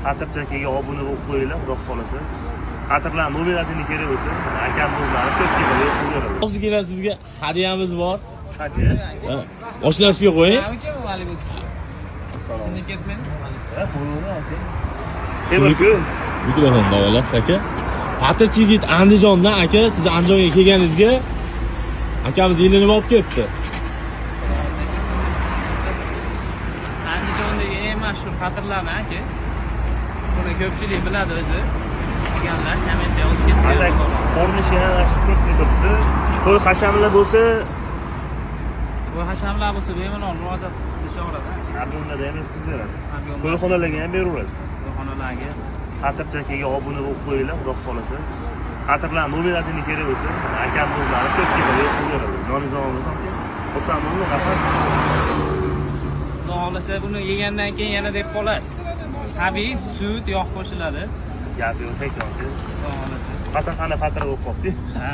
Patirchi akaga obuna bo'lib qo'yinglar, xudo xohlasa. Patirlar номер один kerak bo'lsa, akam o'zlari ko'p kelib yetkazib beradi. Ozgina sizga hadiyamiz bor. Hadi. Ha, Oshnasiga qo'ying. Aka bu haligi Shunda ketmaydi. Ha, bo'ladi aka. Temir-ku. Mikrofonni olasiz aka. Patirchi yigit Andijondan aka, siz Andijonga kelganingizga akamiz elinib olib kelibdi. Andijondagi eng mashhur patirlarni aka. Buni ko'pchilik biladi o'zi. Deganlar kommentga yozib Qanday ketdi. ko'rinishi ham mana shu cho'kli turibdi. To'y hashamlar bo'lsa, Bu hashamlar bo'lsa bemalol murojaat qilisha oladi. объём larda ham yetkazib berasiz. Объём lar. To'yxonalarga ham beraverasiz. To'yxonalarga. Patirchi akaga obuna bo'lib qo'yinglar, xudo xohlasa. Patirlar номер один kerak bo'lsa, akam o'zlari ko'p kelib yetkazib beradi. Joningiz omon bo'lsin aka. Xursand bo'ldim, rahmat. Xudo xohlasa buni yegandan keyin yana deb qolasiz. Tabiiy sut, yog' qo'shiladi. Gap yo'q, aka. Xudo xohlasa. Patirxona patir bo'lib qolibdi. Ha.